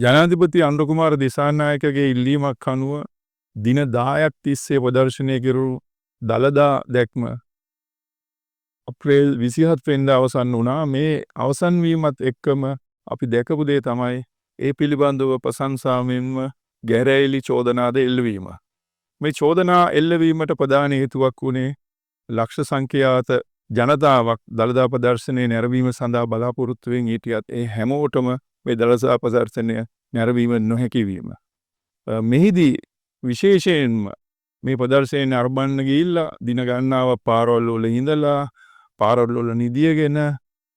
ජනාධිපති අනුර කුමාර දිසානායකගේ ඉල්ලීමක් අනුව දින 10ක් තිස්සේ ප්‍රදර්ශනය කෙරුණු දළදා දැක්ම අප්‍රේල් 27 වෙනිදා අවසන් වුණා. මේ අවසන් වීමත් එක්කම අපි දැකපු දේ තමයි ඒ පිළිබඳව ප්‍රශංසා මෙන්ම ගැරැයිලි චෝදනාද එල්ලවීම. මේ චෝදනා එල්ලවීමට ප්‍රධාන හේතුවක් වුණේ ලක්ෂ සංඛ්‍යාත ජනතාවක් දළදා ප්‍රදර්ශනය නැරඹීම සඳහා බලාපොරොත්තුවෙන් හිටියත් ඒ හැමෝටම මේ දළදා ප්‍රදර්ශනය නැරඹීම නොහැකි වීම. මෙහිදී විශේෂයෙන්ම මේ ප්‍රදර්ශනය නරඹන්න ගිහිල්ලා දින ගණනාවක් පාරවල් වල ඉඳලා, පාරවල් වල නිදියගෙන,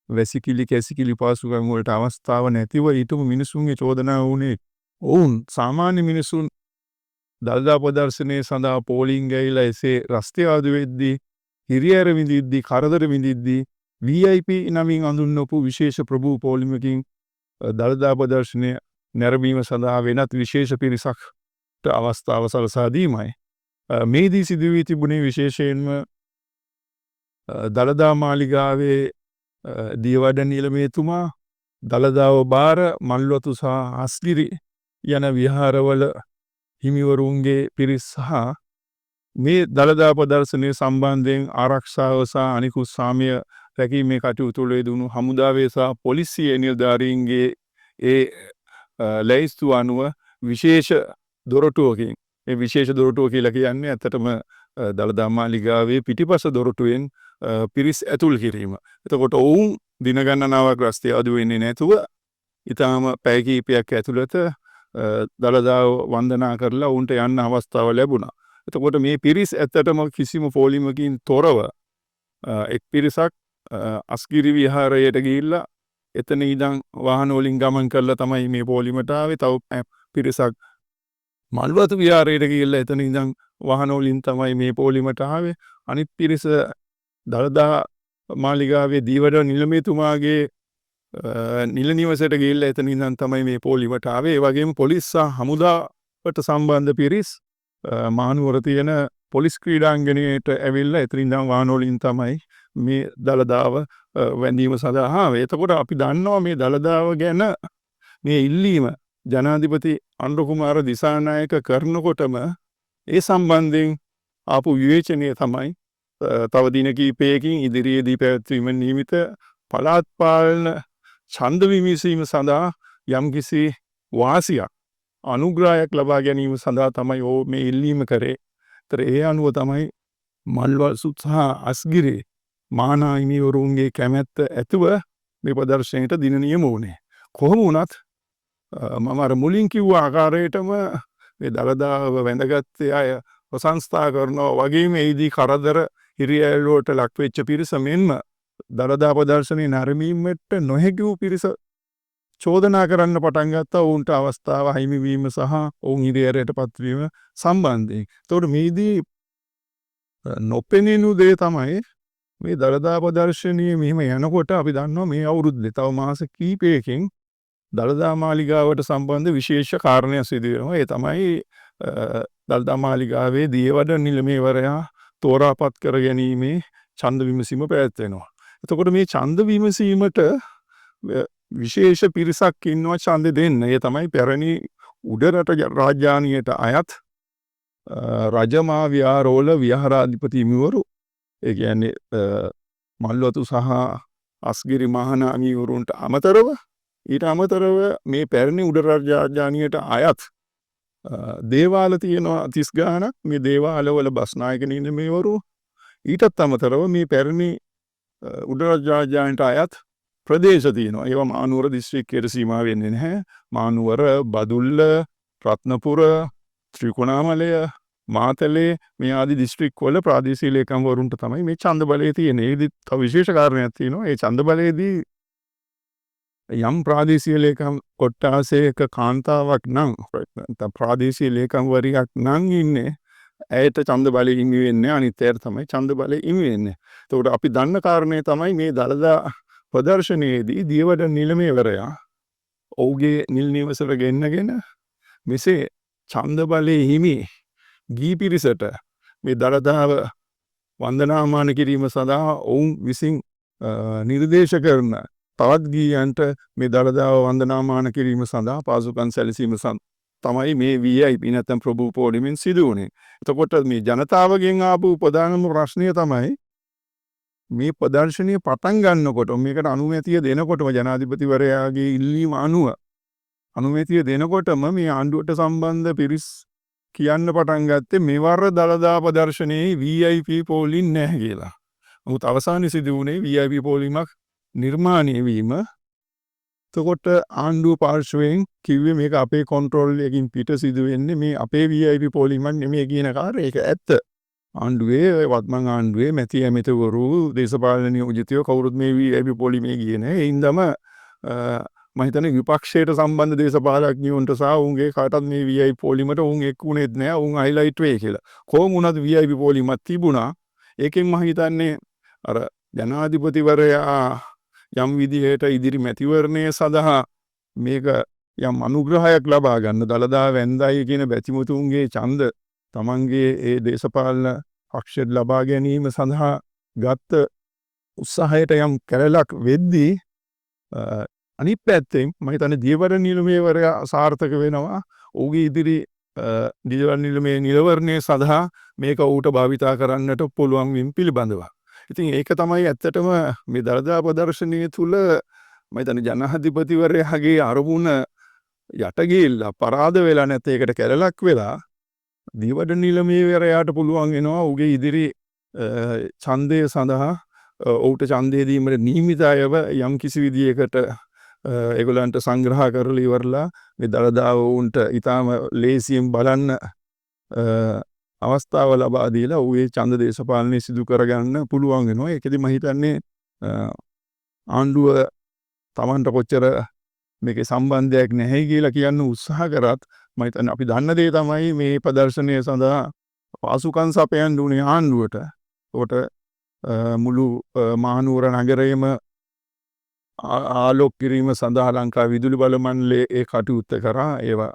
වැසිකිලි කැසිකිලි පහසුකම් වලට අවස්ථාව නැතිව හිටපු මිනිසුන්ගේ චෝදනාව වුණේ ඔවුන් සාමාන්‍ය මිනිසුන් දළදා ප්‍රදර්ශනය සඳහා පෝලිං ගිහිල්ලා එසේ රස්තියාදු වෙද්දී, හිරිහැර විඳිද්දී, කරදර විඳිද්දී VIP නමින් හඳුන්වපු විශේෂ ප්‍රභූ පෝලිමකින් දළදා ප්‍රදර්ශනය නැරඹීම සඳහා වෙනත් විශේෂ පිරිසක්ට අවස්ථාව සලසා දීමයි. මේදී සිදු වී තිබුණේ විශේෂයෙන්ම දළදා මාලිගාවේ දියවඩන නිලමේතුමා, දළදාව භාර, මල්වතු සහ අස්ගිරි යන විහාරවල හිමිවරුන්ගේ පිරිස් සහ මේ දළදා ප්‍රදර්ශනය සම්බන්ධයෙන් ආරක්ෂාව සහ අනිකුත් සාමය රැකීමේ කටයුතු වල යෙදුණු හමුදාවේ සහ පොලිසිය නිලධාරීන්ගේ ඒ ලැයිස්තුව අනුව විශේෂ දොරටුවකින්, මේ විශේෂ දොරටුව කියලා කියන්නේ ඇත්තටම දළදා මාලිගාවේ පිටිපස දොරටුවෙන් පිරිස් ඇතුල් කිරීම. එතකොට ඔවුන් දින ගණනාවක් රස්තියාදු වෙන්නේ නැතුව ඉතාම පැය කිහිපයක් ඇතුළත දළදාව වන්දනා කරලා ඔවුන්ට යන්න අවස්ථාව ලැබුණා. එතකොට මේ පිරිස් ඇත්තටම කිසිම පොලිමකින් තොරව එක් පිරිසක් අස්ගිරි විහාරයට ගිහිල්ලා එතන ඉඳන් වාහන වලින් ගමන් කරලා තමයි මේ පොලිමට ආවේ. තව පිරිසක් මල්වතු විහාරයට ගිහිල්ලා එතන ඉඳන් වාහන වලින් තමයි මේ පොලිමට ආවේ. අනිත් පිරිස දළදා මාලිගාවේ දීවඩ නිලමේතුමාගේ නිල නිවසට ගිහිල්ලා එතන ඉඳන් තමයි මේ පොලිමට ආවේ. ඒ වගේම පොලිස් සහ හමුදාවට සම්බන්ධ පිරිස් මහනුවර තියෙන පොලිස් ක්‍රීඩාංගණයට ඇවිල්ලා එතන ඉඳන් වාහන වලින් තමයි මේ දළදාව වැඳීම සඳහා ආවේ. එතකොට අපි දන්නවා මේ දළදාව ගැන මේ ඉල්ලීම ජනාධිපති අනුර කුමාර දිසානායක කරනකොටම ඒ සම්බන්ධයෙන් ආපු විවේචනය තමයි තව දින කිහිපයකින් ඉදිරියේදී පැවැත්වීම නියමිත පළාත් පාලන ඡන්ද විමසීම සඳහා යම්කිසි වාසියක්, අනුග්‍රහයක් ලබා ගැනීම සඳහා තමයි මේ ඉල්ලීම කරේ. ඒතර ඒ අනුව තමයි මල්වතු සහ අස්ගිරි මහානාහිමිවරුන්ගේ කැමැත්ත ඇතුව මේ ප්‍රදර්ශනයට දින නියම වුණේ. කොහොම වුණත් මම අර මුලින් කිව්ව ආකාරයටම මේ දළදාව වැඳගත්තේ අය ප්‍රශංසා කරනවා වගේම එහිදී කරදර හිරිහැර වලට ලක් වෙච්ච පිරිස මෙන්ම දළදා ප්‍රදර්ශනය නැරඹීමට නොහැකි වූ පිරිස චෝදනා කරන්න පටන් ගත්තා ඔවුන්ට අවස්ථාව අහිමි වීම සහ ඔවුන් හිරිහැරයට පත්වීම සම්බන්ධයෙන්. එතකොට මේදී නොපෙනෙනු දේ තමයි මේ දළදා ප්‍රදර්ශනයේ මෙහෙම යනකොට අපි දන්නවා මේ අවුරුද්දේ තව මාස කිහිපයකින් දළදා මාලිගාවට සම්බන්ධ විශේෂ කාරණයක් සිදු වෙනවා. ඒ තමයි දළදා මාලිගාවේ දියවඩ නිලමේවරයා තෝරාපත් කර ගැනීමේ ඡන්ද විමසීම පැවැත්වෙනවා. එතකොට මේ ඡන්ද විමසීමට විශේෂ පිරිසක් ඉන්නවා ඡන්දෙ දෙන්න. ඒ තමයි පැරණි උඩරට රාජධානියට අයත් රජමහා විහාරවල විහාරාධිපති හිමිවරු. ඒ කියන්නේ මල්වතු සහ අස්ගිරි මහානාහිමිවරුන්ට අමතරව, ඊට අමතරව මේ පැරණි උඩරට රාජධානියට අයත් දේවාල තියෙනවා 30 ගාණක්. මේ දේවාලවල බස්නායක නිලමේවරු, ඊටත් අමතරව මේ පැරණි උඩරට රාජධානියට අයත් ප්‍රදේශ තියෙනවා. ඒවා මානුවර දිස්ත්‍රික්කයට සීමා වෙන්නේ නැහැ. මානුවර, බදුල්ල, රත්නපුර, ත්‍රිකුණාමලය, මාතලේ මේ ආදී දිස්ත්‍රික්කවල ප්‍රාදේශීය ලේකම්වරුන්ට තමයි මේ ඡන්ද බලය තියෙන්නේ. ඒකෙදි තව විශේෂ කාරණයක් තියෙනවා. ඒ ඡන්ද බලයේදී යම් ප්‍රාදේශීය ලේකම් කොට්ටාසයක කාන්තාවක් නම්, නැත්නම් ප්‍රාදේශීය ලේකම්වරියක් නම් ඉන්නේ, ඇයට ඡන්ද බලය හිමි වෙන්නේ, අනිත් අයට තමයි ඡන්ද බලය හිමි වෙන්නේ. එතකොට අපි දන්න කාරණේ තමයි මේ දළදා ප්‍රදර්ශනයේදී දියවඩ නිලමේවරයා ඔහුගේ නිල් නිවසට ගෙන්නගෙන මෙසේ ඡන්ද බලය හිමි ගී පිරිසට මේ දළදාව වන්දනාමාන කිරීම සඳහා ඔවුන් විසින් නිර්දේශ කරන තවත් ගිහියන්ට මේ දළදාව වන්දනාමාන කිරීම සඳහා පහසුකම් සැලසීම තමයි මේ VIP නැත්නම් ප්‍රභූ පොලිමෙන් සිදු වුණේ. එතකොට මේ ජනතාවගෙන් ආපු ප්‍රධානම ප්‍රශ්නය තමයි මේ ප්‍රදර්ශනය පටන් ගන්නකොට, මේකට අනුමැතිය දෙනකොටම, ජනාධිපතිවරයාගේ ඉල්ලීම අනුව අනුමැතිය දෙනකොටම මේ ආණ්ඩුවට සම්බන්ධ පිරිස් කියන්න පටන් ගත්තේ මෙවර දළදා ප්‍රදර්ශනයේ VIP පොලිම් නැහැ කියලා. නමුත් අවසානයේ සිදු වුණේ VIP පොලිමක් නිර්මාණය වීම. එතකොට ආණ්ඩුව පාර්ශවයෙන් කිව්වේ මේක අපේ කොන්ට්‍රෝල් එකකින් පිට සිදු වෙන්නේ, මේ අපේ VIP පොලිමක් නෙමෙයි කියන කාරණේ. ඒක ඇත්ත. ආණ්ඩුවේ, වත්මන් ආණ්ඩුවේ මැති ඇමතිවරු, දේශපාලන නියෝජිතයෝ කවුරුත් මේ VIP පොලිමේ ගියේ නෑ. ඒ හින්දාම මම හිතන්නේ විපක්ෂයට සම්බන්ධ දේශපාලඥයන්ට සහ ඔවුන්ගේ කාටත් මේ VIP පොලිමට ඔවුන් එක් වුණේත් නෑ, ඔවුන් හයිලයිට් වෙයි කියලා. කොහොම වුණත් VIP පොලිමක් තිබුණා. ඒකෙන් මම හිතන්නේ අර ජනාධිපතිවරයා යම් විදිහට ඉදිරි මැතිවරණය සඳහා මේක යම් අනුග්‍රහයක් ලබා ගන්න, දළදා වැන්දයි කියන බැතිමතුන්ගේ ඡන්ද තමන්ගේ ඒ දේශපාලන පක්ෂයට ලබා ගැනීම සඳහා ගත්ත උත්සාහයට යම් කැලලක් වෙද්දී, අනිත් පැත්තෙන් මම හිතන්නේ දියවඩන නිලමේවරයා සාර්ථක වෙනවා. ඔහුගේ ඉදිරි දියවඩන නිලමේ නිලවරණය සඳහා මේක ඔහුට භාවිතා කරන්නට පුළුවන් වීම පිළිබඳව. ඉතින් ඒක තමයි ඇත්තටම මේ දළදා ප්‍රදර්ශනය තුළ මම හිතන්නේ ජනාධිපතිවරයාගේ අරමුණ යට ගිහිල්ලා පරාද වෙලා, නැත්නම් ඒකට කැලලක් වෙලා, දියවඩන නිලමේවරයාට පුළුවන් වෙනවා ඔහුගේ ඉදිරි ඡන්දය සඳහා ඔහුට ඡන්දය දීමට නියමිත අයව යම් කිසි විදියකට ඒගොල්ලන්ට සංග්‍රහ කරලා ඉවරලා මේ දළදාව ඔවුන්ට ඉතාම ලේසියෙන් බලන්න අවස්ථාව ලබා දීලා ඔහු ඒ ඡන්ද දේශපාලනය සිදු කරගන්න පුළුවන් වෙනවා. ඒකෙදි මම හිතන්නේ ආණ්ඩුව තමන්ට කොච්චර මේකේ සම්බන්ධයක් නැහැ කියලා කියන්න උත්සාහ කරත්, මම හිතන්නේ අපි දන්න දේ තමයි මේ ප්‍රදර්ශනය සඳහා පහසුකම් සපයන්න උනේ ආණ්ඩුවට. ඒකට මුළු මහනුවර නගරයම ආලෝක කිරීම සඳහා ලංකා විදුලි බල මණ්ඩලය ඒ කටයුත්ත කරා. ඒවා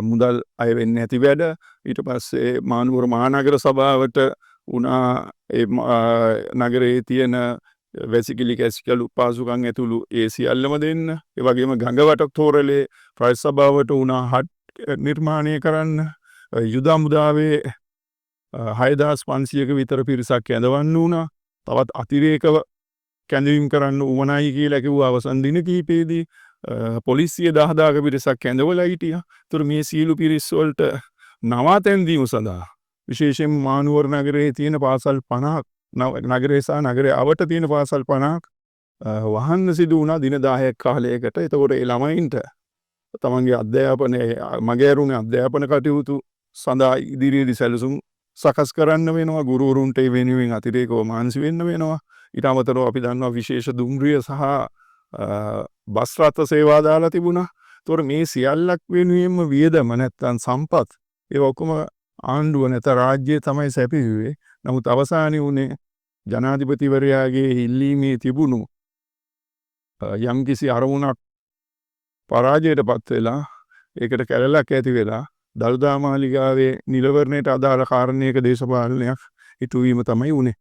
මුදල් අය වෙන්නේ නැති වැඩ. ඊට පස්සේ මහනුවර මහනගර සභාවට වුණා ඒ නගරයේ තියෙන වැසිකිලි කැසිකලු පහසුකම් ඇතුළු ඒ සියල්ලම දෙන්න. ඒ වගේම ගඟවට තෝරලේ ප්‍රදේශ සභාවට වුණා හට් නිර්මාණය කරන්න. යුද හමුදාවේ 6500ක විතර පිරිසක් ඇඳවන්න වුණා. තවත් අතිරේකව කැඳවීම් කරන්න උවමනයි කියලා කිව්වා අවසන් දින කිහිපෙදී. පොලිසිය 10,000ක පිරිසක් ඇඳවලා හිටියා. ඒතර මේ සියලු පිරිස් වලට නවාතැන් දීම සඳහා විශේෂයෙන්ම මානුවර නගරයේ තියෙන පාසල් 50ක්, නගරේ සහ නගරයේ අවට තියෙන පාසල් 50ක් වහන්න සිදු වුණා දින 10ක් කාලයකට. එතකොට ඒ ළමයින්ට තමන්ගේ අධ්‍යාපනය මගහැරුණේ අධ්‍යාපන කටයුතු සඳහා ඉදිරියේදී සැලසුම් සකස් කරන්න වෙනවා. ගුරුවරුන්ට ඒ වෙනුවෙන් අතිරේකව මහන්සි වෙන්න වෙනවා. ඊට අමතරව අපි දන්නවා විශේෂ දුම්රිය සහ බස් රථ සේවා දාලා තිබුණා. ඒතකොට මේ සියල්ලක් වෙනුවෙන්ම වියදම නැත්තම් සම්පත් ඒවා ඔක්කොම ආණ්ඩුව නැත්නම් රාජ්‍යය තමයි සැපයුවේ. නමුත් අවසානයේ වුණේ ජනාධිපතිවරයාගේ ඉල්ලීමේ තිබුණු යම්කිසි අරමුණක් පරාජයට පත් වෙලා, ඒකට කැලලක් ඇති වෙලා, දළදා මාලිගාවේ නිලවරණයට අදාළ කාරණයක දේශපාලනයක් ඉටුවීම තමයි වුණේ.